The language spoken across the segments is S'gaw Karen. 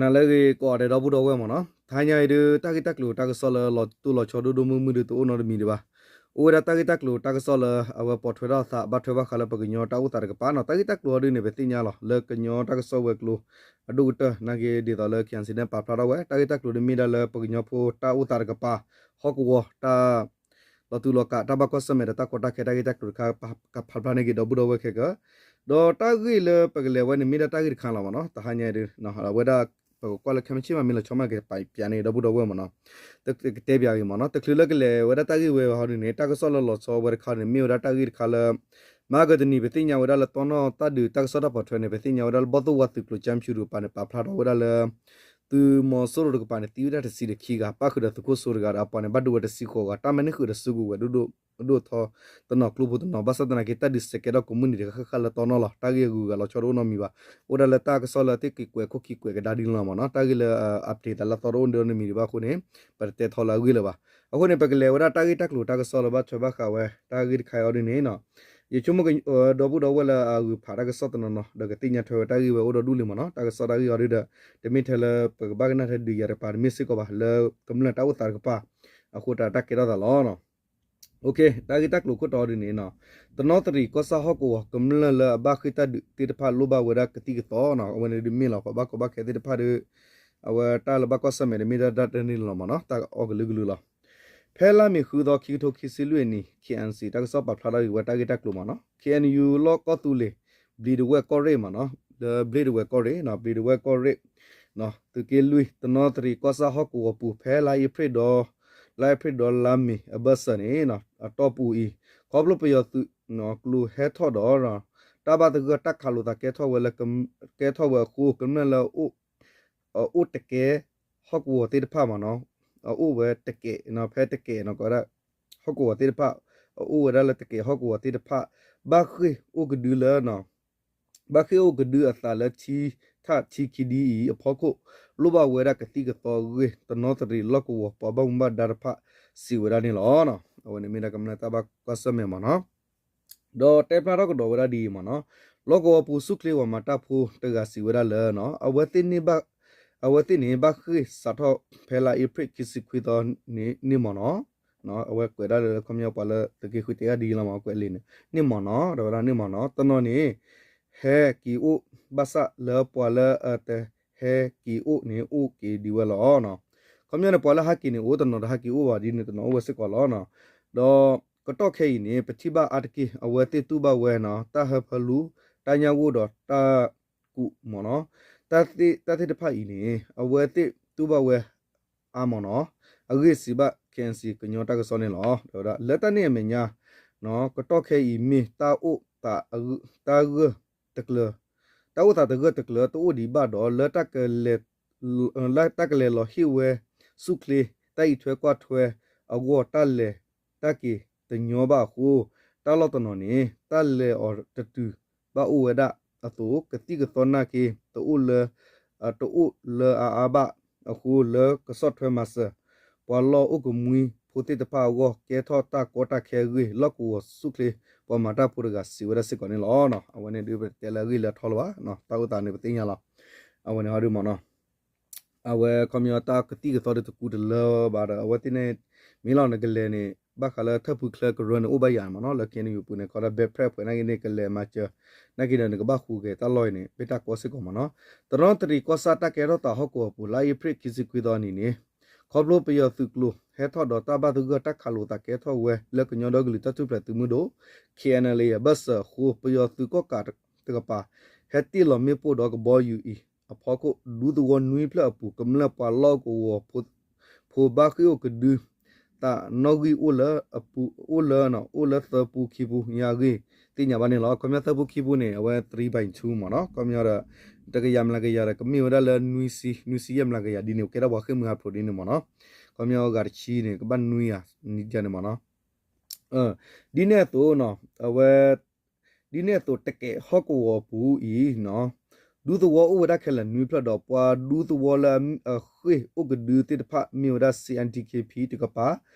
နၤလၢအဂ့ၤကိးဂၤဒဲး ဒီပုၢ်ဒီဝဲၢ်မ့ၢ်နီၤ, တဟါညါအံၤဒုး တၢ်ဂ့ၢ်တၢ်ကျိၤတၢ်ကစီၣ်လၢလီၤတိၢ်လီၤဆီဒိၣ်ဒိၣ်မုၢ်မုၢ်ဒုး တအိၣ်နီတမံၤဒံးဘၣ်. အိၣ်ဝဲဒၣ်တၢ်ဂ့ၢ်တၢ်ကျိၤတၢ်ကစီၣ်လၢ အဝဲပိာ်ထွဲထီၣ်အသး ဘၣ်ထွဲဘၣ်ဃးလၢပကညီတၢ်အိၣ်သးတကပၤနီၤ. တၢ်ဂ့ၢ်တၢ်ကျိၤအီၤဒုးန့ၣ် ပသ့ၣ်ညါလီၤ လၢကညီတၢ်ကစီၣ်ဝဲၤကျိၤ အဒိၣ်ကတၢၢ် နာ်က့ဒ်သိးလၢ ခ့ၣ်အဲၣ်စံၣ် န့ၣ် ပာ်ဖျါထီၣ်ဝဲ တၢ်ဂ့ၢ်တၢ်ကျိၤဒုးမ့ၢ်ဒၣ်လၢပကညီဖိတၢ်အိၣ်သးတကပၤ ဟီၣ်ကဝီၤတၢ် လီၤတူာ်လီၤကာ် တၢ်ဘၣ်ကွၢ်ဆၢၣ်မဲာ်ဒီးတၢ်ကီတၢ်ခဲ တၢ်ဂ့ၢ်တၢ်ကျိၤတခါ ကဖးဖျါန့ၢ်က့ၤဒီပုၢ်ဒီဝဲၢ်ခဲကၢ, ဒီးတၢ်ဂ့ၢ်လၢပကလဲၤဝဲန့ၣ် မ့ၢ်ဒၣ်တၢ်ဂ့ၢ်တခါလီၤမ့ၢ်နီၤ. တဟါညါဒုး အဝဲဒၣ် ပကကွၢ်လၢခဲမုၢ်ဆ့ၣ်မး မ့ၢ်လီၤဆီမး ကပာ်ပၠးန့ၢ်ဒီပုၢ်ဒီဝဲၢ်မ့ၢ်နီၤ. ကတဲပၠးက့ၤမ့ၢ်နီၤ. တချုးလၢကလဲၤဝဲဒၣ်တၢ်ဂ့ၢ်ဝဲဟီဒုးန့ၣ် တၢ်ကစီၣ်လၢလီၤဆီဝဲတခါန့ၣ် မ့ၢ်ဝဲဒၣ်တၢ်ဂ့ၢ်တခါလၢ မဟါကတနံၤ ပသ့ၣ်ညါဝဲဒၣ်လၢတီနီၣ်တၢ်ဒုးတၢ်ကစီၣ်တၢ်ပိာ်ထွဲန့ၣ် ပသ့ၣ်ညါဝဲဒၣ်လၢ ဘီၣ်သိၣ်ဝါသုးကျိၤ ကၠၢ်ဖြူ တကပၤန့ၣ် ပာ်ဖျါထီၣ်ဝဲဒၣ်လၢ သုးမီၤစိရိၤတကပၤန့ၣ် သံဝဲဒၣ်တဆံတခံဂၤ ပၣ်ဃုာ်ဒီးသုးခိၣ်စိတဂၤဒီး အပှၤန့ၣ် ဘၣ်ဒိဝဲတဆံဃိးဂၤ တၢ်မၤန့ၢ်ဃုာ်ဒီးစုကဝဲၤဒိၣ်ဒိၣ်ထီ တနီၤကျိဖိတနီၤ ဘၣ်ဆၣ်သနာ်က့ တၢ်ဒုးစဲးကဲထီၣ်ကိးမုၢ်နံၤတခါဃၣ်ဃၣ်လၢတီနီၣ်လီၤ. တၢ်ဂ့ၢ်အဂုၤအဂၤလီၤဆီတအိၣ်နီတမံၤဘၣ်. အိၣ်ဒၣ်လၢတၢ်ကစီၣ်လၢသ့ၣ်က့ၤကွဲးခိၣ်ခံကွဲးကဒါဒ်န့ၣ်လီၤမ့ၢ်နီၤ. တၢ်ဂ့ၢ်လၢ update သးလၢအသီတအိၣ်နီတမံၤဒံးဘၣ်အဃိန့ၣ် ပတတဲထီလၢအဂ့ၢ်လၢၤဘၣ်. အဃိန့ၣ် ပကလဲၤဝဲဒၣ်တၢ်ဂ့ၢ်တၢ်ကျိၤတၢ်ကစီၣ်လၢဘၣ်ထွဲဘၣ်ဃးဝဲ တၢ်ဂ့ၢ်တခါအံၤအီၤဒုးန့ၣ်နီၤ. ယဆိကမိၣ် ဒီပုၢ်ဒီဝဲၢ်လၢအဂုၤဖးတၢ်ကစီၣ်တနီၤနီၤ ဒီးကသ့ၣ်ညါထွဲဝဲတၢ်ဂ့ၢ်ဝဲအိၣ်ဒီးဒူၣ်လံမ့ၢ်နီၤ. တၢ်ကစီၣ်တၢ်ဂ့ၢ်အီၤဒုးဒီး တမ့ၢ်ထဲလၢပကဘၣ်ကနၣ်ထဲဒုးယၤတကပၤတမ့ၢ်စ့ၢ်ကီးဘၣ် လၢကမျၢၢ်တၢ်အိၣ်သးတကပၤ အဃိတၢ်တၢ်ကဲထီၣ်သးလီၤ. တၢ်ဂ့ၢ်တၢ်ကျိၤခိၣ်တီအီၤဒုးန့ၣ်နီၤ, တနီသရံၣ်ကီၢ်ဆၣ်ဟီၣ်ကဝီၤ ကမျၢၢ်လၢအဘၣ်ဃ့ၢ်တၢ်ဒုးသ့ၣ်တဖၣ်လိၣ်ဘၣ်ဝဲဒၣ်ကသံၣ်ကသီနီၤ. အဝဲန့ၣ်ဒုးမ့ၢ်လီၤပှၤဘၣ်ကီဘၣ်ခဲသ့ၣ်တဖၣ်ဒီး အဝဲတၢ်လၢဘၣ်ကွၢ်ဆၢၣ်မဲာ်တမ့ၢ်ဒၣ်တၢ်တန့ၢ်လီၤမ့ၢ်နီၤ. တၢ်အီၣ်ကလုာ်ကလုာ်လီၤ. ဖဲလါမ့ၤဃုသီ ခံကထိခံဆံလွံၢ်အနံၤ ခ့ၣ်အဲၣ်စံၣ် တၢ်ကစီၣ်ပာ်ဖျါထီၣ်က့ၤဝဲတၢ်ဂ့ၢ်တၢ်ကျိၤမ့ၢ်နီၤ. ခ့ၣ်အဲၣ်ယူၣ် လီၢ်ကီၢ်သူလ့ၤ ဘျံးဒဝဲၢ်ကီၢ်ရ့ၣ်မ့ၢ်နီၤ, လၢဘျံးဒဝဲၢ်ကီၢ်ရ့ၣ်, ဘျံးဒဝဲၢ်ကီၢ်ရ့ၣ် သုးက့လွံၢ် တနီသရံၣ်ကီၢ်ဆၣ်ဟီၣ်ကဝီၤပူၤ ဖဲလါအ့ဖြ့ၣ်ဒီး လါအ့ဖြ့ၣ်ဒီးလါမ့ၤအဘၢၣ်စၢၤန့ၣ် အတီၢ်ပူၤအံၤ ခီဖျိပယီၤသုးကျိၤဟဲထီၣ်ဒီး တၢ်ဘၣ်သဂၢၢ်တၢ်ခးလိာ်သးကဲထီၣ်ဝဲလၢ ကဲထီၣ်ဝဲအဃိ ကမျၢၢ်လၢ အအိၣ်တကဲဟီၣ်ကဝီၤသ့ၣ်တဖၣ်မ့ၢ်နီၤ, အအိၣ်ဝဲတကဲ ဖဲတကဲ ဟီၣ်ကဝီၤသ့ၣ်တဖၣ်, အအိၣ်ဝဲဒၣ်လၢတကဲဟီၣ်ကဝီၤသ့ၣ်တဖၣ် ဘၣ်ဃ့ၢ်အိၣ်ကဒုလၢ ဘၣ်ဃ့ၢ်အိၣ်ကဒုအသးလၢထံထၣ်ထံခံဒုအံၤအဖီခိၣ် လိၣ်ဘၣ်ဝဲဒၣ်ကသံၣ်ကသီအဂ့ၢ် တနီသရံၣ်လီၢ်ကဝီၤ ပှၤဘၣ်မူဘၣ်ဒါတဖၣ် စံးဝဲဒၣ်န့ၣ်လီၤ. အဝဲန့ၣ်မ့ၢ်ဒၣ်ကမျၢၢ်တၢ်ဘၣ်ကွၢ်ဆၢၣ်မဲာ်မ့ၢ်နီၤ. ဒီးတဲဖျါထီၣ်ကဒီးဝဲဒၣ်ဒ်အံၤမ့ၢ်နီၤ, လီၢ်ကဝီၤပူၤဆူၣ်ချ့ပှၤမၤတၢ်ဖိတဂၤစံးဝဲဒၣ်လၢ အဝဲသ့ၣ်န့ၣ် အဝဲသ့ၣ်န့ၣ် ဘၣ်ဃ့ၢ်စးထီၣ်ဖဲလါအ့ဖြ့ၣ်ခံဆံခွံသီန့ၣ်မ့ၢ်နီၤ, အဝဲကွဲးဒၣ်လၢခီပညီပှၤလၢသုးက့ဃုတဲဂၤဒ်အံၤလီၤမ့ၢ် ကွဲးလံာ်န့ၣ် န့ၢ်မ့ၢ်နီၤတဝဲဒၣ်န့ၢ်မ့ၢ်နီၤ, တနီၤန့ၣ် ဟဲက့ၤအိၣ် ဘၣ်ဆၣ်လၢပှၤလၢအတဟဲက့ၤအိၣ်န့ၣ် အိၣ်က့ၤဒံးဝဲလီၤ. ခီပညီန့ၣ် ပှၤလၢဟးက့ၤန့ၣ်အိၣ် တနီၤတဟးက့ၤအိၣ်ဘၣ်ဒ်န့ၣ် တနီၤအိၣ်ဝဲစ့ၢ်ကီးလီၤ. ဒီးကတီၢ်ခဲအံၤန့ၣ် ပထံၣ်ဘၣ်အါတက့ၢ် အဝဲသ့ၣ်တူၢ်ဘၣ်ဝဲ တၢ်ဟၢဖၢလူ, တၢ်ညၣ်ဂိၢ်ဒီးတၢ်ကူးမ့ၢ်နီၤ, တၢ်သ့ၣ်တဖၣ်အံၤန့ၣ် အဝဲသ့ၣ်တူၢ်ဘၣ်ဝဲအါမ့ၢ်နီၤ, အဂ့ၢ်စံးဘၣ် ခ့ၣ်အဲၣ်စံၣ် ကညီတၢ်ကစီၣ်န့ၣ်လီၤ. လၢတၢ်န့ၣ်အမဲာ်ညါ ကတီၢ်ခဲအံၤမ့ၢ်တၢ်အိၣ်သး တၢ်ဂၢၢ်တကျၢၤ, တၢ်အိၣ်သးတဂၢၢ်တကျၢၤတအိၣ်ဒံးဘၣ်ဒီး လၢတၢ်ကလဲၤလီၤဟ့ၣ်ဝဲဆူၣ်ချ့ တၢ်အံးထွဲကွၢ်ထွဲအဂီၢ် တၢ်လဲၤတၢ်က့ၤတညီဘၣ်အဃိ တၢ်လီၢ်တနီၤန့ၣ် တၢ်လဲၤအီၤတတုၤဘၣ်အိၣ်ဝဲဒၣ်အသိး ကသံၣ်ကသီနာ်က့ တအိၣ်လၢ တအိၣ်လၢအါအါဘၣ်အဃိ လၢကဆီၣ်ထွဲမၤစၢၤ ပှၤလီၢ်အိၣ်ကမှံဖိသ့ၣ်တဖၣ်အဂီၢ် ကဲထီၣ်တၢ်ကီတၢ်ခဲအဂ့ၢ် လီၢ်ကဝီၤဆူၣ်ချ့ ပှၤမၤတၢ်ဖိတဂၤစံးဝဲဒၣ်စ့ၢ်ကီးန့ၣ်လီၤ. အဝဲန့ၣ်ဒုးပတဲလၢအဂ့ၢ်လၢအထီလၢၤဘၣ်, တၢ်အိၣ်သးန့ၣ်ပသ့ၣ်ညါလီၤ. အဝဲန့ၣ်ဟီဒုးမ့ၢ်နီၤ အဝဲခီပညီတၢ်ကသံၣ်ကသီဒုးတကူတလၢဘၣ်ဒီး အဝဲသ့ၣ်န့ၣ် မ့ၢ်လီၤနကလဲၤန့ၣ် ဘၣ်ဃးလၢထၢၣ်ဖုချၢကရၢန့ၣ် အိၣ်ဘၣ်ယၤမ့ၢ်နီၤ လၢ ခ့ၣ်အဲၣ်ယူၣ် ပူၤန့ၣ် ခီဒၣ် ဘဲးဖရဲး ပှဲၤနာ်က့န့ၣ် ကလဲၤမၤစၢၤ နာ်က့ဒီးနကဘၣ်ဃုက့ၤတၢ်လီၢ်အံၤန့ၣ် မ့ၢ်တၢ်ကီစ့ၢ်ကီးမ့ၢ်နီၤ. တနီသရံၣ်ကီၢ်ဆၣ်တၢ်ကဲထီၣ်သးဟီၣ်ကဝီၤပူၤ လါအ့ဖြ့ၣ်ခံဆံခွံသီနံၤန့ၣ် ခီဖျိပယီၤသုးကျိၤဟဲထီၣ်ဒီးတၢ်ဘၣ်သဂၢၢ်တၢ်ခးလိာ်သးကဲထီၣ်ဝဲလၢကညီဒီကလုာ်တၢ်ထူၣ်ဖျဲးသုးမုၢ်ဒိၣ် ခ့ၣ်အဲၣ်အယ်လ်အ့ အဘၢၣ်စၢၤအဃိ ပယီၤသုးကီၣ်ကးတကပၤ ဟဲတ့ၢ်လီၤမ့ၣ်ပိၢ်ဒီးကဘီယူၤအံၤအဖီခိၣ် ဒူသဝီနွံဖျၢၣ်အပူၤ ကမျၢၢ်ပှၤလီၢ်ကဝီၤ ဖိဘၣ်ဃ့ၢ်အိၣ်ကဒု သးနီၣ်ဂံၢ်အိၣ်လၢအပူၤ အိၣ်လၢ အိၣ်လၢသၢပူခံပူညါအဂ့ၢ် သ့ၣ်ညါဘၣ်န့ၣ်လီၤ. ခီပညီသၢပူခံပူန့ၣ် အဝဲ three by two မ့ၢ်နီၤ. ခီပညီဒီး တကယၤမျးကယၤဒီး ကမ့ၢ်ဝဲဒၣ်လၢနွံဆံ နွံဆံယဲၢ်မျးကယၤဒ်န့ၣ် ကဲထီၣ်ပှၤဃ့ၢ်မှံဟးဖျိးဒ်န့ၣ်မ့ၢ်နီၤ. ခီပညီဂၤတဆံန့ၣ် ကဘၣ်နွံဂၤန့ၣ်မ့ၢ်နီၤ. ဒ်န့ၣ်အသိး အဝဲ ဒ်န့ၣ်အသိး တကဲးဟီၣ်ကဝီၤပူၤအံၤ ဒူသဝီအိၣ်ဝဲဒၣ်ခဲလၢာ်နွံဖျၢၣ်ဒီး ပှၤဒူသဝီလၢအဃ့ၢ်အိၣ်ကဒုသ့ၣ်တဖၣ် မ့ၢ်ဝဲဒၣ် C N T K P တကပၤ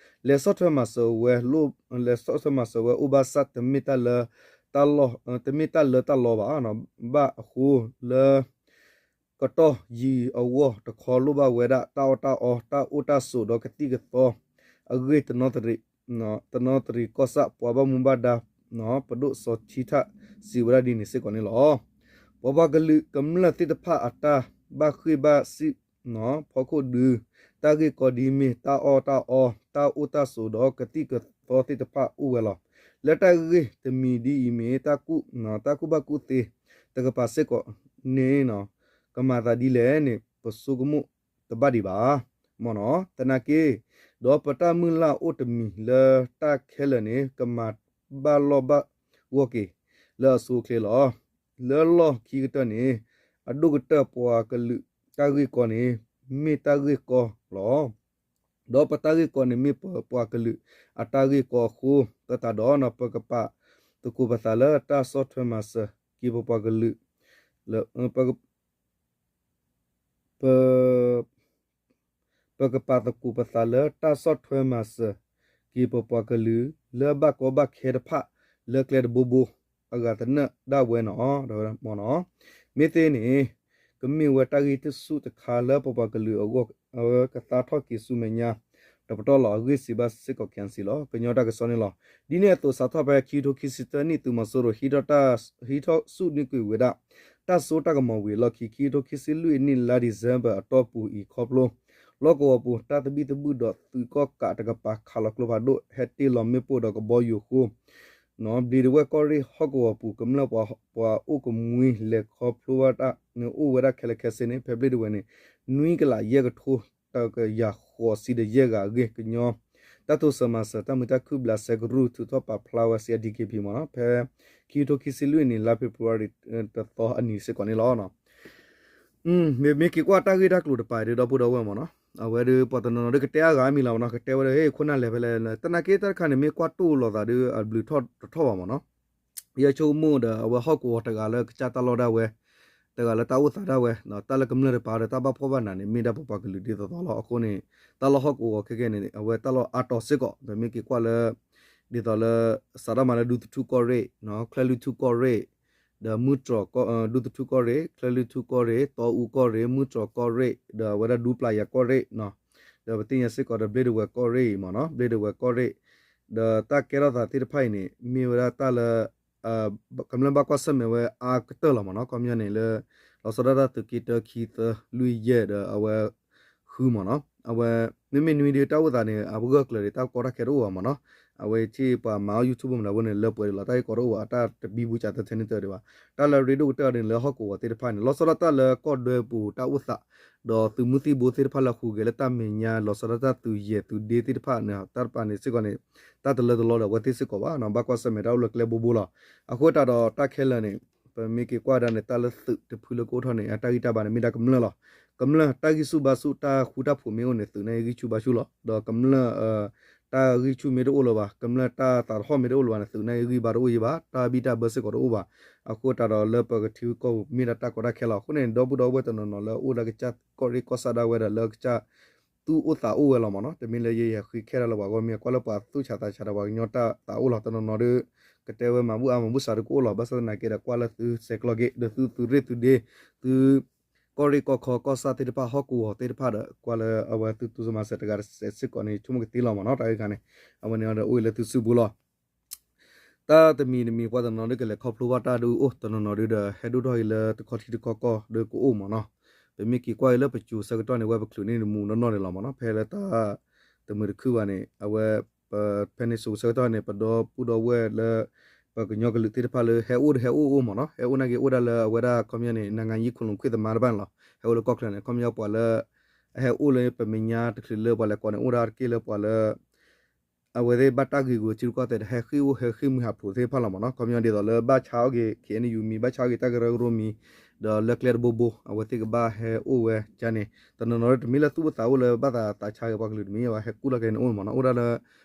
လဲၤဆီၣ်ထွဲမၤစၢၤဝဲ လဲၤဆီၣ်ထွဲမၤစၢၤဝဲအိၣ်ဘၣ်ဆၣ် တမ့ၢ်တၢ်လၢ တမ့ၢ်တၢ်လၢတၢ်လီဘၣ် ဘၣ်အဃိလၢ ကတီၢ်ယံၤအဂီၢ်တခီ လိၣ်ဘၣ်ဝဲဒၣ်တၢ်အီၣ်တၢ်အီ, တၢ်အိၣ်တၢ်ဆိးဒီးကသံၣ်ကသီအဂ့ၢ်, တနီသရံၣ်ကီၢ်ဆၣ် ပှၤဘၣ်မူဘၣ်ဒါ ပဒိၣ်စီၤထံထၣ် စံးဝဲဒၣ်ဒ်န့ၣ်စ့ၢ်ကီးန့ၣ်လီၤ. ပပှၤကလုာ်ကမျၢၢ်သ့ၣ်တဖၣ်အတၢ်ဘၣ်ဃ့ၢ်ဘၣ်စံၣ် ဖီခိၣ်ဒုး တၢ်ဂ့ၢ်ကီဒ်မ့ၢ်တၢ်အီၣ်တၢ်အီ, တၢ်အိၣ်တၢ်ဆိးဒီးကသံၣ်ကသီသ့ၣ်တဖၣ်အိၣ်ဝဲလီၤ. လၢတၢ်ဂ့ၢ်တမံၤဒ်အံၤမ့ၢ် တၢ်ကူၣ်ဘၣ်ကူၣ်သ့တကပၤစ့ၢ်ကီးန့ၣ် ကမၤသးဒ်လဲၣ်န့ၣ် ပဆိကမိၣ်တဘၣ်ဒံးဘၣ် မ်နီၤ. သနာ်က့ ဒီးပတၢ်မုၢ်လၢ်အိၣ်တမံၤလၢတၢ်ခဲလၢာ်န့ၣ် ကမၤဘၣ်လီၢ်ဘၣ်ဂီၢ်က့ၤလၢအဆိအချ့လီၤ. လၢလီၢ်ခံကတၢၢ်န့ၣ် အဒိၣ်ကတၢၢ်ပှၤကလုာ်တၢ်ဂ့ၢ်ကီန့ၣ် မ့ၢ်တၢ်ဂ့ၢ်ကီလီၤ. ဒီးပတၢ်ဂ့ၢ်ကီန့ၣ် မ့ၢ်ပပှၤကလုာ်အတၢ်ဂ့ၢ်ကီအဃိ သတးဒီး ပကပာ်သကိးပသးလၢတၢ်ဆီၣ်ထွဲမၤစၢၤက့ၤပပှၤကလုာ် ပကပာ်သကိးပသးလၢတၢ်ဆီၣ်ထွဲမၤစၢၤက့ၤပပှၤကလုာ် လၢဘၣ်ကီဘၣ်ခဲတဖၣ် လၢကျဲတဘိဘိ အဂၤသနၢၣ်ဒၣ်ဝဲနီၤ မ်နီၤ. မ့ၢ်သ့န့ၣ် ကမ့ၢ်ဝဲတၢ်ဂံၢ်တဆူၣ်တခါလၢပပှၤကလုာ်အဂီၢ် ကသါထီၣ်က့ၤဆူမဲာ်ညါ တပတီၢ်လီၤ. အဂ့ၢ်စံးဘၣ်စ့ၢ်ကီး K N C လီၤ. ကညီတၢ်ကစီၣ်န့ၣ်လီၤ. ဒ်န့ၣ်အသိး စးထီၣ်ဖဲခံကထိခံဆံတၢနံၣ် သုးမီၤစိရိၤ ဟံးထီၣ်ဆူၣ်န့ၢ်ကွံာ်ဝဲဒၣ် တၢ်စိတၢ်ကမီၤဝံၤအလီၢ်ခံ ခံကထိခံဆံလွံၢ်နံၣ် လါ December အတီၢ်ပူၤအံၤ ခီဖျိ လီၢ်ကဝီၤပူၤ တၢ်သဘံၣ်သဘုၣ်ဒီးသုးကီၣ်ကးတကပၤ ခးလီၤကျိဖးဒိၣ် ဟဲတ့ၢ်လီၤမ့ၣ်ပိၢ်ဒီးကဘီယူၤအဃိ ဘျံးဒဝဲၢ်ကီၢ်ရ့ၣ်ဟီၣ်ကဝီၤပူၤ ကမျၢၢ်ပှၤအိၣ်ကမှံလဲၤခီဖျိဘၣ်တၢ်န့ၣ် အိၣ်ဝဲဒၣ်ခဲလၢာ်ခဲဆ့န့ၣ် ဖဲဘျံးဒဝဲၢ်န့ၣ် နွံကလးယဲၢ်ကထိတကယၤဃိးဆံဒီးယဲၢ်ဂၤအဂ့ၢ် ကညီတၢ်တိစၢၤမၤစၢၤ တၢ်မုာ်တၢ်ခုၣ်ဘျးစဲကရူၢ် ထုးထီၣ်ပာ်ဖျါဝဲ C I D K P မ့ၢ်နီၤ ဖဲခံကထိခံဆံလွံၢ်နံၣ် လါ February တသီအနံၤစ့ၢ်ကီးန့ၣ်လီၤ. မ့မ့ၢ်က့ၤကွၢ်တၢ်ဂ့ၢ်တၢ်ကျိၤတပၤဒီး ဒီပုၢ်ဒီဝဲၢ်မ့ၢ်နီၤ အဝဲဒီးပှၤတနီၤနီၤဒီးကတဲအါဂၤမံၤလီၤမ့ၢ်နီၤ ကတဲဝဲဒီး ဟ့ၣ် ခိၣ်နၢ်လဲၤဖဲလဲၣ် သနာ်က့တၢ်တခါန့ၣ် မ့ၢ်ကွၢ်တိၢ်လိာ်သးဒီး အဘျုးထီၣ်တထီၣ်ဘၣ်မ့ၢ်နီၤ ယဆိကမိၣ်ဒီး အဝဲဟီၣ်ကဝီၤတဂၤလၢကစၢ်တၢ်လီၢ်ဒၣ်ဝဲ, တဂၤလၢတၢ်အိၣ်သးဒၣ်ဝဲ, တၢ်လၢကမျၢၢ်တပၤဒီးတၢ်ဘၣ်ဖှီၣ်ဘၣ်နးန့ၣ် မ့ၢ်ဒၣ်ပပှၤကလုာ်ဒ်သိးသိးလီၤ. အဃိန့ၣ် တၢ်လီၢ်ဟီၣ်ကဝီၤခဲကဲန့ၣ် အဝဲတၢ်လီၢ်အါတီၤစ့ၢ်ကီး ပမ့ၢ်က့ၤကွၢ်လၢ ဒ်သိးလၢ စးထီၣ်မးလၢဒူသထူကီၢ်ရ့ၣ်, ချဲလွံၢ်ထူကီၢ်ရ့ၣ်, ဒီးမုၢ်တြီၤ ဒူသထူကီၢ်ရ့ၣ်, ချဲလွံၢ်ထူကီၢ်ရ့ၣ်, တီအူကီၢ်ရ့ၣ်, မုၢ်တြီၤကီၢ်ရ့ၣ်, ဒီးအဝဲဒၣ်ဒူပျၢ်ယၤကီၢ်ရ့ၣ်, ဒီးပသ့ၣ်ညါစ့ၢ်ကီးဒီးဘျ့ဒဝဲၢ်ကီၢ်ရ့ၣ်အံၤမ့ၢ်နီၤ, ဘျ့ဒဝဲၢ်ကီၢ်ရ့ၣ်, ဒီးတၢ်ကဲထီၣ်သးသ့ၣ်တဖၣ်အံၤန့ၣ် မ့ၢ်ဝဲဒၣ်တၢ်လၢ ကမျၢၢ်ဘၣ်ကွၢ်ဆၢၣ်မဲာ်ဝဲအါကတၢၢ်လီၤမ့ၢ်နီၤ, ခီပညီန့ၣ်လၢ လီၤဆီဒၣ်တၢ်သုးက့တၢ ခံ သၢ လွံၢ် ယဲၢ် ဒီးအဝဲ ဃုမ့ၢ်နီၤ, အဝဲ မ့မ့ၢ်နွံဒုတၢ်အိၣ်သးန့ၣ် အဂၢၢ်ကျၢၤဒံး တၢ်ကီတၢ်ခဲတအိၣ်ဘၣ်မ့ၢ်နီၤ, အဝဲထံၣ်ပှၤမၤအီၣ် YouTube မတၤဖိန့ၣ် လၢပှဲၤဒံးလီၤ, တၢ်ဂ့ၢ်ကီတအိၣ်ဘၣ်, တၢ်တဘံဘူကးတၢ်ထဲန့ၣ်တၢ်ဒံးဘၣ်, တၢ်လၢရ့ဒိၣ်ကတၢၢ်န့ၣ် လၢဟီၣ်ကဝီၤသ့ၣ်တဖၣ်န့ၣ် လီၤဆီဒၣ်တၢ်လၢကီၢ်ဒွဲပူၤတၢ်အိၣ်သး ဒီးသုးမုၢ်သံၣ်ဘိသ့ၣ်တဖၣ်လၢဟူးဂဲၤလၢတၢ်မဲာ်ညါ လီၤဆီဒၣ်တၢ်သုးယဲၢ်သုးဒ့သ့ၣ်တဖၣ်န့ၣ် တၢ်တပၤန့ၣ်စ့ၢ်ကီးန့ၣ် တၢ်တလၢတလီဒီးအဝဲသ့ၣ်စ့ၢ်ကီးဘၣ်နီၤ, ဘၣ်ကွၢ်ဆၢၣ်မဲာ်တၢ်အိၣ်လၢကျဲဘိဘိလီၤ. အဃိသတးဒီးတၢ်ခဲလၢာ်န့ၣ် ပမ့ၢ်က့ၤကွၢ်ဒၣ်န့ၣ် တၢ်လၢသုးတဖုလၢကအိၣ်ထီၣ်န့ၣ် အတၢ်ဂံၢ်တၢ်ဘါန့ၣ် မ့ၢ်ဒၣ်ကမျၢၢ်လီၤ. ကမျၢၢ်တၢ်ဂံၢ်ဆူၣ်ဘါဆူၣ် တၢ်ဃူတၢ်ဖိးမ့ၢ်အိၣ်န့ၣ် သုးနာ်က့ဂံၢ်ဆူၣ်ဘါဆူၣ်လီၤ. ဒီးကမျၢၢ် တၢ်ဂံၢ်ဆူၣ်မ့ၢ်တအိၣ်လၢၤဘၣ်, ကမျၢၢ်တၢ်သးတဟီၣ်မ့ၢ်တအိၣ်လၢၤဘၣ်န့ၣ် သုးနာ်က့ဂံၢ်ဘါတအိၣ်ယံၤဘၣ်, တၢ်ဘံၣ်တၢ်ဘၢစ့ၢ်ကီးတအိၣ်ဘၣ်. အဃိသတးဒီးလၢပကထံကီၢ်ပူၤမ့ၢ်ဒၣ်တၢ်ကီတၢ်ခဲလီၤ. အဃိန့ၣ် ဒီပုၢ်ဒီဝဲၢ်တနီၤနီၤလၢအအိၣ်လၢကစၢ်ကီၢ်ရ့ၣ်ကီၢ်ဆၣ်ဒၣ်ဝဲဒီးလၢကစၢ် သူၣ်အိၣ်သးအိၣ်ဝဲလီၤမ့ၢ်နီၤ, တမ့ၢ်လၢယဲယဟဲဃ့ခဲတၢ်လၢပှၤဂီၢ်မ့ၢ် ကွၢ်လၢပှၤသူၣ်ဆးသးဆးဒီးပှၤကညီတၢ်သးအိၣ်လီၤ. တနီၤနီၤဒီး ကတဲဝဲမၤဘူၣ်အါမၤဘူၣ်စးဒီးကအိၣ်လီၤ. ဘၣ်ဆၣ်သနာ်က့ဒီး ကွၢ်လၢသုဆဲးကျိးက့ၤ ဒီးသုသုးရ့ၣ်သုးဒ့ သု ကီၢ်ရ့ၣ်ကီၢ်ခီကီၢ်ဆၣ်သ့ၣ်တဖၣ် ဟီၣ်ကဝီၤသ့ၣ်တဖၣ်ဒီး ကွၢ်လၢအဝဲသုတိစၢၤမၤစၢၤတဂၤတစဲးစ့ၢ်ကီးန့ၣ် ဆိကမိၣ်ကသ့လီၤမ့ၢ်နီၤ. တၢ်ဂ့ၢ်ခါန့ၣ် အဝဲန့ၣ်ဒီးအိၣ်လၢသုစုပူၤလီၤ. တၢ်တမံၤတမံၤပှၤတနီၤနီၤဒီးကလဲၤခီဖျိဘၣ်တၢ်ဒုးအိၣ်, တနီၤနီၤဒုးဒီးဟဲဒိၣ်ထီၣ်က့ၤလၢတခီထံတခီကီၢ်ဒီးကအိၣ်မ့ၢ်နီၤ. ပမ့ၢ်က့ၤကွၢ်က့ၤလၢပစိၤဆၢကတီၢ်န့ၣ် ဝဲပချုးန့ၢ်တမူနီၢ်နီၢ်န့ၣ်လီၤမ့ၢ်နီၤ. ဖဲလၢတၢ်တမုာ်တခုၣ်ဘၣ်န့ၣ် အဝဲ ပဖဲန့ၣ်စိၤဆၢကတီၢ်န့ၣ် ပဒီပုၢ်ဒီဝဲၢ်လၢ ပကညီကလုာ်သ့ၣ်တဖၣ်လၢ ဟဲအိၣ်ဒီးဟဲအိၣ်အိၣ်မ့ၢ်နီၤ, ဟဲအိၣ်နာ်က့အိၣ်ဒၣ်လၢအဝဲဒၣ်ခီပညီန့ၣ် နၤငါယံခိၣ်လိာ်ခွ့ၣ်သမါတဖၣ်န့ၣ်လီၤ. ဟဲအိၣ်လၢကီၢ်ချၢန့ၣ် ခီပညီပှၤလၢ အဟဲအိၣ်လၢပမဲာ်ညါတချုးလၢပှၤလဲၤကိးန့ၣ် အိၣ်ဒၣ်တက့ၢ်လၢပှၤလၢ အဝဲသ့ၣ်ဘၣ်တၢ်ဂ့ၤဂုာ်ထံရူၢ်ကီၢ်သဲးဒီး ဟဲဃ့ၢ်အိၣ်ဟဲဃ့ၢ်မုၢ်ဟးဖျိးသ့ၣ်တဖၣ်လီၤမ့ၢ်နီၤ. ခီပညီဒ်သိးလၢဘၣ်ဆါအီၣ်က့ၤ ခ့ၣ်အဲၣ်ယူၣ်မံၤ ဘၣ်ဆါအီၣ်က့ၤတၢ်ကရၢကရိမံၤ ဒီးလၢကျဲတဘိဘိ အဝဲသ့ၣ်ကဘၣ်ဟဲအိၣ်ဝဲကန့ၣ် တနီၤနီၤတမ့ၢ်လၢသူၣ်အိၣ်သးအိၣ်လၢဘၣ်သးသးဆါက့ၤပှၤကလုာ်တမံၤဘၣ် ဟဲကူၣ်လီၤက့ၤန့ၣ်အိၣ်မ့ၢ်နီၤ. အိၣ်ဒၣ်လၢ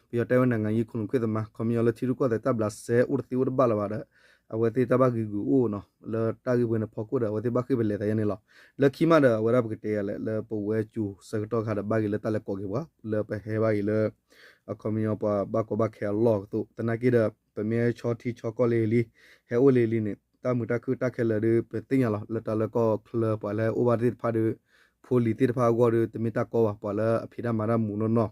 ပယီၤတဲဝဲနၤငါယံခိၣ်လိာ်ခွ့ၣ်သမါ ခီပညီလၢထံရူၢ်ကီၢ်သဲးတၢ်ဘျးစဲအိၣ်တသ့အိၣ်တဘၣ်လၢၤဘၣ်ဒီး အဝဲသ့ၣ်တၢ်ဘၣ်ဂ့ၤဂုာ်အိၣ်နီၤ လၢတၢ်ဂ့ၢ်ဝဲန့ၣ်ဖီခိၣ်ဒီး အဝဲသ့ၣ်ဘၣ်ဃ့ၢ်ပလဲၤသးယါန့ၣ်လီၤ. လၢခံမးဒီး အဝဲဒၣ်ပကတဲယၤလဲၣ် လၢပဝဲကၠိၤဆၢကတီၢ်ခါဒီး ဘၣ်ဂ့ၤလၢတၢ်လဲၤကိးက့ၤပှၤ လၢပဟဲဘၣ်ဂ့ၤလၢ အခီပညီပှၤဘၣ်ကီဘၣ်ခဲအလီၢ်ကသိး သနာ်က့ဒီး ပမ့ၢ်ဟဲဆီထံဆီကီၢ်လၢလံ ဟဲအိၣ်လၢလံန့ၣ် တၢ်မုာ်တၢ်ခုၣ်တၢ်ခဲလၢာ်ဒီး ပသ့ၣ်ညါလီၤ လၢတၢ်လၢကီၢ်ချၢပှၤလၢဟဲအိၣ်ဘၣ်သ့ၣ်တဖၣ်ဒီး ဖိလံၤသ့ၣ်တဖၣ်အဂီၢ်ဒီး တမ့ၢ်တၢ်ကီဘၣ် ပှၤလၢအဖံးတၢ်မၤတၢ်မူးနီၢ်နီၢ်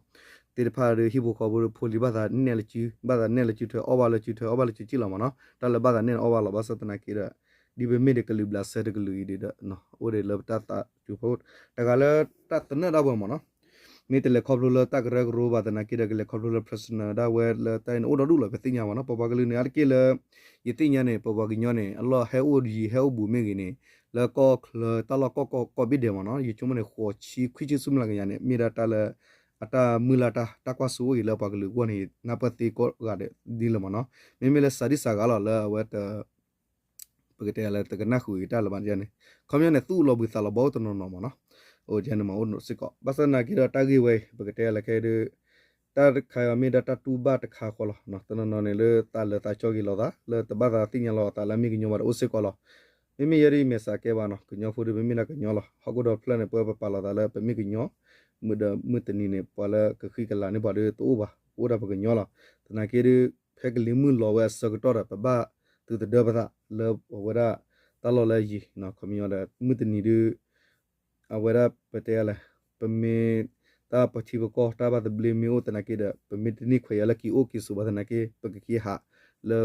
သ့ၣ်တဖၣ်ဒီး ဟံၣ်ဖိဃီဖိဒီး ဖိလံၤဘၣ်သးနဲၣ်လၢစု ဘၣ်သးနဲၣ်လၢစုထွဲ အီၣ်ဘၣ်လၢစုထွဲ အီၣ်ဘၣ်လၢစုစံၣ်လီၤမ့ၢ်နီၤ တၢ်လၢဘၣ်သးနဲၣ်န့ၣ်အီၣ်ဘၣ်လီၤ ဘၣ်ဆၣ်သနာ်က့ဒီး ဒ်ပမ့ၢ်ဒီးကလုာ်ဘျးစဲတကလုာ်အံၤဒီး အိၣ်ဒီးလၢပတၢ်သးစူၤဖိ တဂၤလၢတၢ်သနၢၣ်ဒၣ်ဝဲမ့ၢ်နီၤ မ့ၢ်တလဲၤခီဖျိလၢတၢ်ကရၢကရိဘၣ်သနာ်က့ဒီး ကလဲၤခီဖျိလၢ personal ဒၣ်ဝဲလၢတၢ်အံၤန့ၣ် အိၣ်ဒီဒူၣ်လီၤ ပသ့ၣ်ညါမ့ၢ်နီၤ ပပှၤကလုာ်န့ၣ် အါတက့ၢ်လၢ ယသ့ၣ်ညါန့ၣ် ပပှၤကညီန့ၣ် အလီၢ်ဟဲအိၣ်ယံၤဟဲအိၣ်ဘူးမ့ၢ်ဂ့ၤန့ၣ် လၢကီၢ်ချၢတၢ်လီၢ်ကီၢ်ကီၢ်ဘ့ၣ်ဒဲးမ့ၢ်နီၤ ယဆိကမိၣ်န့ၣ် ဃိးဆံခွံဆံဆူမဲာ်ညါန့ၣ် မ့ၢ်ဒၣ်တၢ်လၢ အတၢ်မုၢ်လၢ်တၢ် တၢ်ကွၢ်စိအိၣ်အံၤလၢပှၤကလုာ်အဂီၢ်န့ၣ် နၢ်ပၢၢ်သ့ကိးဂၤဒဲးဒ်လီၤမ့ၢ်နီၤ မ့မ့ၢ်လၢစၤဒံစၤဂၤလီၤလၢအဝဲတ ပကတဲလၢတကနၣ်ဃုာ်တၢ်လၢၤဘၣ်န့ၣ် ခီပညီန့ၣ် သူၣ်လီၤဘှံးသးလီၤဘီအိၣ်တနီၤနီၤမ့ၢ်နီၤ အိၣ်ယဲန့ၣ်မ့ၢ်အိၣ်စ့ၢ်ကီး ဘၣ်ဆၣ်သနာ်က့ဒီးတၢ်ဂ့ၢ်ဝဲအံၤ ပကတဲလၢခဲအံၤဒီး တၢ်တခါအံၤမ့ၢ်ဒၣ်တၢ်တူၢ်ဘၣ်တခါဃီလီၤ တနီၤနီၤန့ၣ်လၢသးလၢသးကၠီက့ၤလီၤသး လၢတဘၣ်သးသ့ၣ်ညါလီၤအသးလၢအမ့ၢ်ကညီဘၣ်ဒီးအိၣ်စ့ၢ်ကီးလီၤ မ့မ့ၢ်ယဲဒ်အံၤ မဲာ်ဆှးကဲဘၣ်နီၤ ကညီဖိဒီးပမ့ၢ်ဒၣ်ကညီလီၤ ဟီၣ်ခိၣ်ဒီဖျၢၣ်န့ၣ် ပဝဲပပာ်လီၤသးလၢပမ့ၢ်ကညီ မုၢ်ဒီးမုၢ်တနံၤန့ၣ် ပှၤလၢကဃံကလၤန့ၢ်ပှၤဒီးတအိၣ်ဘၣ် အိၣ်ဒၣ်ပကညီလီၤ သနာ်က့ဒီး ဖဲကလံၤမုၢ်လီၤဝဲအဆၢကတီၢ်ဒီး ပဘၣ်သုးသဒၢပသးလၢအဝဲဒၣ် တၢ်လီၢ်လၢယံၤ ခီပညီဒီး မုၢ်တနံၤဒုး အဝဲဒၣ်ပတဲလဲၣ် ပမ့ၢ်တၢ်ပထံပကီၢ်တၢ်ဘၣ်သဘျ့မ့ၢ်အိၣ်သနာ်က့ဒီး ပမ့ၢ်တန့ၢ်ခွဲးယာ်လၢက့ၤအိၣ်က့ၤဆိးဘၣ်သနာ်က့ ပကက့ၤဟးလၢ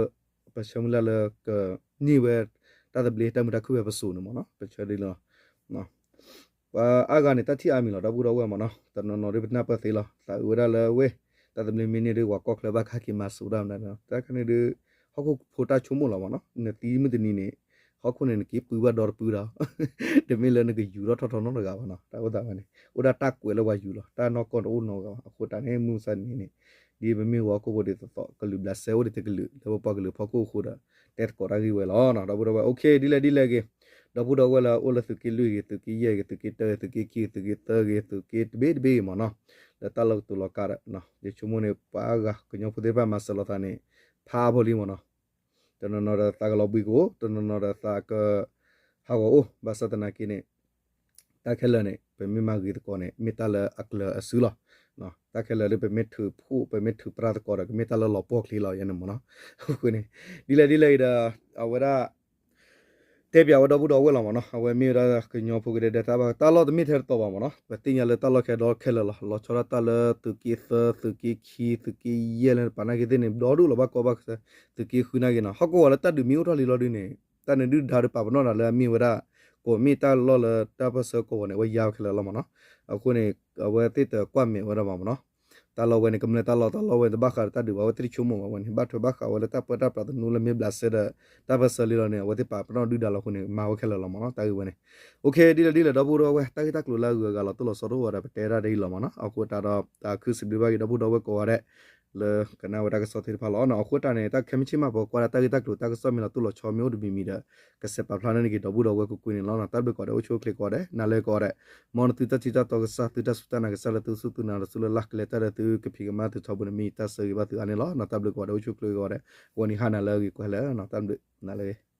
ပဆၢမုၢ်လၢ်လၢကန့ၢ်ဝဲ တၢ်သဘျ့တၢ်မုာ်တၢ်ခုၣ်ဖဲပစိၤန့ၣ်မ့ၢ်နီၤ ပဆၢဒ်လီၤ ပှၤအါဂၤန့ၣ် တၢ်ထံၣ်အါမံၤလီၤ ဒီပုၢ်ဒီဝဲၢ်မ့ၢ်နီၤ တနီၤနီၤဒ်ပနၢ်ပၢၢ်သ့လီၤ သးအုးဝဲဒၣ်လၢဝဲ တၢ်သဘျ့မ့ၢ်န့ၢ်ဒုး ပှၤကီၢ်ချၢဘၣ်ကဟဲက့ၤမၤစိးတၢ်မနုၤ တၢ်ခါန့ၣ်ဒုး ဟီၣ်ခိၣ်ဖိတၢ်ဆိကမိၣ်လီၤမ့ၢ်နီၤ နသံမုၢ်တနံၤန့ၣ် ဟီၣ်ခိၣ်န့ၣ် နက့ၤပုၢ်ဘၣ်ဒီတပုၢ်ဒီး တမ့ၢ်လၢနကယူၤထီၣ်ထီထီနီတဂၤဘၣ်နီၤ တၢ်အိၣ်သးဝဲန့ၣ် အိၣ်ဒၣ်တၢ်ကွဲးလၢပှၤယူၤလီၤ တၢ်နီၢ်ကီၢ်တအိၣ်နီတဂၤဘၣ် အဃိတၢ်န့ၣ် မုၢ်မဆါတနံၤန့ၣ် ဒ်ပမ့ၢ်ဝဲဟီၣ်ခိၣ်ဖိဒ်သိးသိး ကလုာ်ဘျးစဲအိၣ်ဒံးတကလုာ် လၢပပှၤကလုာ်ဖီခိၣ်အဃိဒီး တဲသကိးတၢ်ဂ့ၢ်ဝဲလီၤ ဒီပုၢ်ဒီဝဲၢ် အိၣ်ခ့ ဒ်လဲၣ်ဒ်လဲၣ်ဂ့ၤ ဒီပုၢ်ဒီဝဲၢ်လၢအိၣ်လၢသုးက့လွံၢ်ဂ့ၤ သုးက့ယဲၢ်ဂ့ၤ သုးက့တၢဂ့ၤ သုးက့ခံဂ့ၤ သုးက့သၢဂ့ၤ သုးက့တဘ့ၣ်တဘ့ၣ်ဂ့ၤမ့ၢ်နီၤ လၢတၢ်လီၢ်ကတိၤလီၤကါဒီး ယဆိကမိၣ်န့ၣ် ပှၤအါဂၤကညီဖိသ့ၣ်တဖၣ်မၤစၢၤလိာ်သးန့ၣ် ဖးအါဖိလံမ့ၢ်နီၤ တနီၤနီၤဒီးသးကလီၤဘှံးကအိၣ် တနီၤနီၤဒီးသးက ဟးဂီၤအိၣ် ဘၣ်ဆၣ်သနာ်က့န့ၣ် တၢ်ခဲလၢာ်န့ၣ် ပမ့ၢ်မၤဂ့ၤသကိးန့ၣ် မ့ၢ်တၢ်လၢအကျၢၤအစုလီၤ တၢ်ခဲလၢာ်ဒီး ပမ့ၢ်ထုးဖှိၣ် ပမ့ၢ်ထုးပြၢသကိးဒီး ကမ့ၢ်တၢ်လၢလီၤပှီၢ်ချ့လီၤ ယဲန့ၣ်မ့ၢ်နီၤ အဃိန့ၣ် ဒ်လဲၣ်ဒ်လဲၣ်ဂ့ၤဒီး အဝဲဒၣ် တဲပၠးဝဲဒီပုၢ်ဒီဝဲၢ်လီၤမ့ၢ်နီၤ အဝဲမ့ၢ်ဝဲဒၣ်ကညီဖိကဒဲဒဲတၢ်ဘၣ် တၢ်လီၢ်တမ့ၢ်ထဲတတီၤဘၣ်မ့ၢ်နီၤ ပသ့ၣ်ညါလၢတၢ်လီၢ်ခဲဒီခဲလၢာ်လီၤ လီၤဆီဒၣ်တၢ်လၢသုးက့သၢ သုးက့ခံ သုးက့ယဲၢ်လၢပာ်နာ်က့သ့ၣ်န့ၣ် ဒီဒူၣ်လီၤဘၣ်ကီဘၣ်ခဲ သုးက့ဃုနာ်က့နီၤ ဟီၣ်ကဝီၤလၢတၢ်ဒုးမ့ၢ်အိၣ်ထီၣ်လံလီၤဒုးန့ၣ် တၢ်န့ၣ်ဒုၣ်ဒါဒီးပာ်ပနီၣ်တၢ်လၢအမ့ၢ်ဝဲဒၣ် ကိးမ့ၢ်တၢ်လီၢ်လၢတၢ်ပၢၢ်ဆၢကဝီၤန့ၣ် အဝဲယါဝဲခဲလၢာ်လီၤမ့ၢ်နီၤ အဃိန့ၣ် အဝဲသ့ၣ်တကွၢ်မဲာ်ဝဲဒၣ်ဘၣ်မ့ၢ်နီၤ တၢ်လီၢ်ဝဲန့ၣ် ကမျၢၢ်တၢ်လီၢ် တၢ်လီၢ်ဝဲန့ၣ် တဘၣ်ဃးဒီးတၢ်ဒုးဘၣ် အဝဲသ့ၣ်တဆိကမိၣ်ဘၣ်ဝဲန့ၣ် ဘၣ်ထွဲဘၣ်ဃးဝဲလၢတၢ်ပၢတၢ်ပြးသနူလၢမ့ၢ်ဘျးစဲဒီး တၢ်ပၢၢ်ဆၢလံလီၤန့ၣ် အဝဲသ့ၣ်ပာ်ပနီၣ်ဒုၣ်ဒါလီၤအဃိန့ၣ် မၤဝဲခဲလၢာ်လီၤမ့ၢ်နီၤ တၢ်ဂ့ၢ်ဝဲန့ၣ် အိၣ်ခ့ ဒ်လဲၣ်ဒ်လဲၣ် ဒီပုၢ်ဒီဝဲၢ် တၢ်ဂ့ၢ်တၢ်ကျိၤလၢအဂုၤအဂၤလီၤတိၢ်လီၤဆီတအိၣ်ဝဲဒီး ပတဲဒၣ်ဒ်အံၤလီၤမ့ၢ်နီၤ အဃိတၢ်ဒီး တၢ်ခုစံးဘျုးဘၣ်က့ၤ ဒီပုၢ်ဒီဝဲၢ်ကိးဂၤဒဲး လၢကနၣ်ဝဲတၢ်ကစီၣ်သ့ၣ်တဖၣ်လီၤနီၤ အဃိတၢ်န့ၣ် တၢ်ခဲမုၢ်ဆ့ၣ်မး ပကွၢ်ဒၣ်တၢ်ဂ့ၢ်တၢ်ကျိၤတၢ်ကစီၣ်မ့ၢ်လီၤတိၢ်လီၤဆီမ့ၢ်အိၣ်တမံၤမံၤဒီး ကစဲးပာ်ဖျါန့ၢ်က့ၤဒီပုၢ်ဒီဝဲၢ်ကွ့ၢ်ကွ့ၢ်န့ၣ်လီၤနီၤ တၢ်ဘျုးကိးဂၤဒဲး အိၣ်ဆူၣ်အိၣ်ချ့ကိးဂၤဒဲး နၤလၢကိးဂၤဒဲး မ်နသုတၢ်ထံၣ်တၢ်တီကစၢ် သုတၢ်စူၢ်တၢ်နာ်ကစၢ်လၢသုစူၢ်သုနာ်လီၤသုလၢ်လၢ် ကလဲၤတၢ်ဒီးသုကဖံးကမၤသုထီဘိန့ၣ် မ့ၢ်ယတၢ်ဆၢဂ့ၤဘၣ်သုအါန့ၣ်လီၤနီၤ တၢ်ဘျုးကိးဂၤဒဲး အိၣ်ဆူၣ်အိၣ်ချ့ကိးဂၤဒဲး ဂီၤနံၤဟါနၤလၢအဂ့ၤကွဲးလၢာ်နီၤ တၢ်ဘျုးနၤလၢအဂ့ၤ